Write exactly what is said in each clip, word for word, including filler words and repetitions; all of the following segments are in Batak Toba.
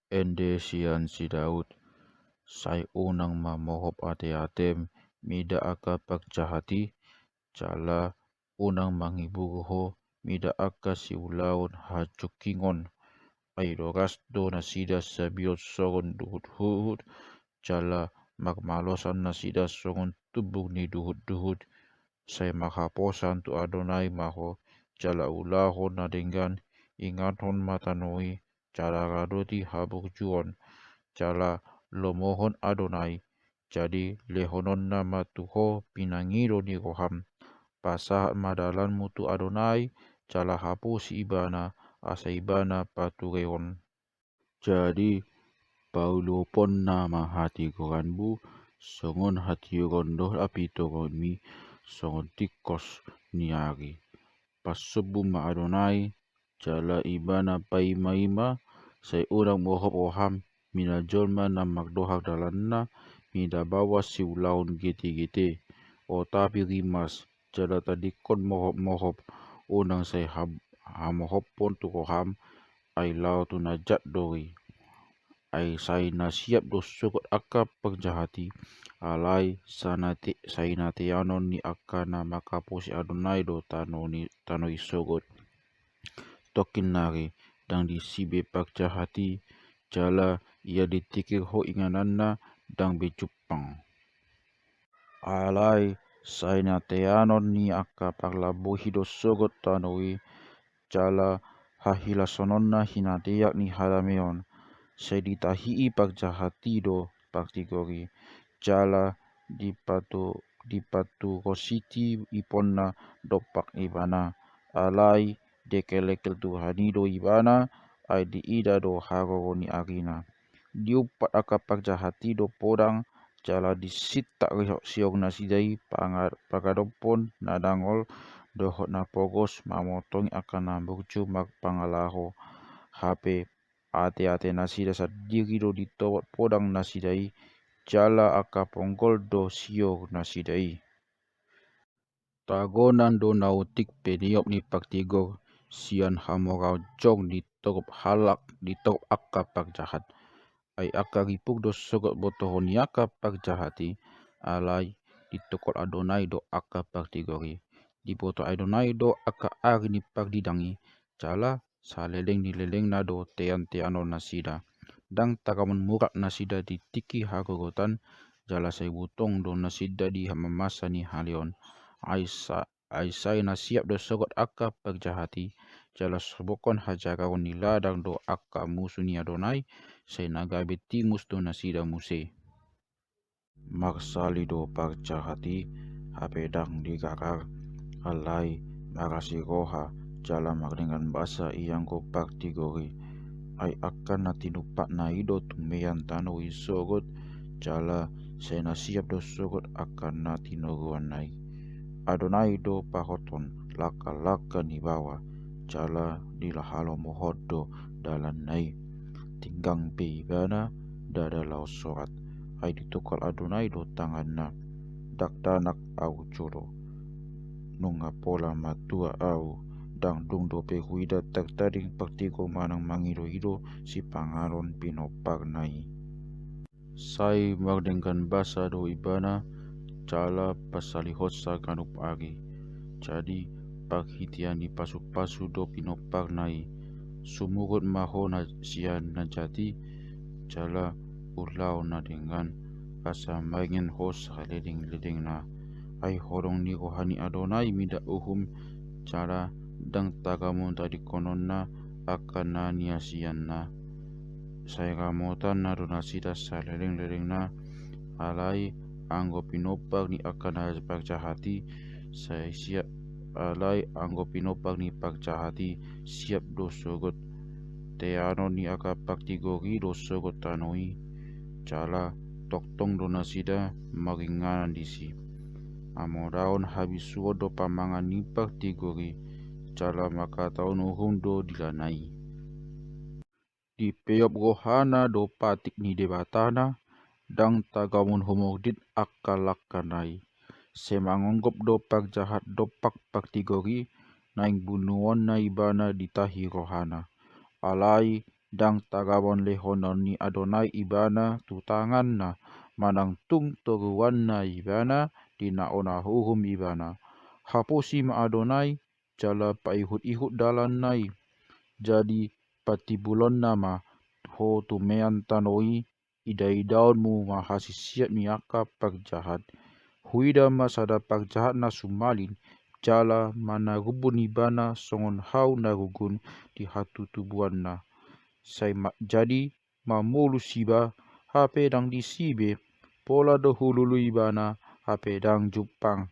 Ende sian si Daud. Sai unang ma mohop ateatem mida angka parjahat i, jala unang mangibur ho mida angka siulaon hajongkingon. Ai doras do nasida sabihot songon duhutduhut, jala marmalosan nasida songon tumbur ni duhutduhut. Sai marhaposan tu Adonai ma ho, jala ulahon na denggan. Ingathon ma tano i, jala radoti haburjuon, jala lomohon Adonai. Jadi lehononna ma tu ho pinangido ni roham. Pasahat ma dalanmu tu Adonai, jala haposi Ibana, asa Ibana patureon. Jadi pauluponna ma hatigoranmu, songon hatigoran dohot hapitoronmi, songon tingkos ni ari. Pasombu ma Adonai, jala Ibana paimaima. Sai unang mohop roham mida jolma na mardohar dalanna, mida baoa siulaon getegete. Otapi rimas, jala tadingkon mohopmohop, unang sai ham-, hamohophon tu roham, ai laho tu na jat do i. Ai sai na siap do sogot angka parjahat i, alai sai na te-, sai na teanon ni angka na manghaposi Adonai do tano ni, tano i sogot. Tongkin nari, ndang disi be parjahat i, jala ia ditikir ho ingananna, ndang be jumpang. Alai sai na teanon ni angka parlabohi do sogot tano i, jala hahilasononna hinateak ni hadameon. Sai ditahii parjahat i do partigor i, jala dipatu-, dipaturositi iponna dompak ibana. Alai diengkelengkel Tuhan i do ibana, ai diida do haroro ni arina. Diumpat angka parjahat i do podang, jala disintak rihot sior nasida i panga-, pangadophon na dangol dohot na pogos mamotongi angka na burju marpangalaho. Hape ateate nasida sandiri do ditobot podang nasida i, jala angka ponggol do sior nasida i. Tagonan do na otik peniop ni partigor sian hamoraon jong di torop halak, di torop angka parjahat. Ai angka ripur do sogot botohon ni angka parjahat i, alai ditongkol Adonai do angka partigor i. Diboto Adonai do angka ari ni pardidang i, jala saleleng ni lelengna do teanteanon nasida. Ndang tagamon murak nasida di tingki hagogotan, jala sai butong do nasida di mamasa ni haleon. Ai sa-, ai sai na siap do sogot angka parjahat i, jala sobokhon hajagaon ni ladang do angka musu ni Adonai, sai na gabe timus do nasida muse. Marsali do parjahat i, hape ndang digarar, alai marasi roha, jala mardenggan basa ianggo partigor i. Ai angka na tinumpakna i do tumean tano i sogot, jala sai na siap do sogot angka na tinoruanna i. Adonai do pahothon langkalangka ni baoa, jala dilahalomohon do dalanna i. Tinggang pe ibana ndada laho sorat, ai ditungkal Adonai do tanganna. Dakdanak ahu jolo, nunga pola matua ahu, ndang dung dope huida tartading partigor manang mangidoido sipanganon pinomparna i. Sai mardenggan basa do ibana, jala pasalihonsa ganup ari. Jadi parhitean ni pasupasu do pinomparna i. Sumurut ma ho na sian na jat i, jala ulaon na denggan, asa maringan ho salelenglelengnami. Ai holong ni roha ni Adonai mida uhum, jala ndang tagamon tadingkononna angka na niasianna. Sai ramotanna do nasida salelenglelengnami. Alai anggo pinompar ni angka na parjahat i, sai siap, alai anggo pinompar ni parjahat i, siap do sogot. Teanon ni angka partigor i do sogot tano i, jala tongtong do nasida maringanan disi. Hamoraon habisuhon do pamangan ni partigor i, jala mangkatahon uhum do dilana i. Dipeop rohana do patik ni Debatana, ndang tagamon humordit angka langkana i. Sai mangonggop do parjahat dompak partigor i, naeng bunuonna ibana di tahi rohana. Alai ndang tagamon lehonon ni Adonai ibana tu tanganna, manang tung toguanna ibana di na ona uhum ibana. Haposi ma Adonai, jala paihut-ihut dalanna i. Jadi patimbulonna ma ho tu mean tano i, idaidaonmu ma hasisiap ni angka parjahat. Huida ma sada parjahat na sumalin, jala managumbun ibana songon hau na gugun di hatutubuanna. Sai ma, jadi mamolus iba, hape ndang disi be, pola do hulului ibana, hape ndang jumpang.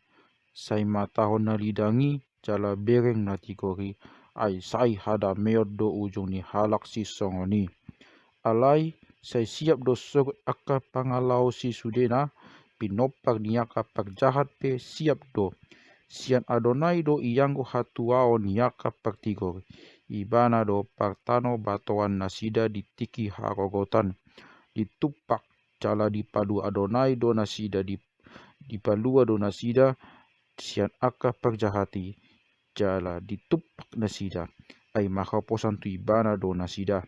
Sai matahon na lidang i, jala bereng na tigor i, ai sai hadameon do ujung ni halak sisongon i. Alai sai siap do sogot angka pangalaosi sudena, pinompar ni angka parjahat pe siap do. Sian Adonai do ianggo hatuaon ni angka partigor. Ibana do partano batoan nasida di tingki hagogotan. Ditumpak jala dipalua Adonai do nasida di, dipalua do nasida sian angka parjahat i, jala ditumpak nasida. Ai marhaposan tu ibana do nasida.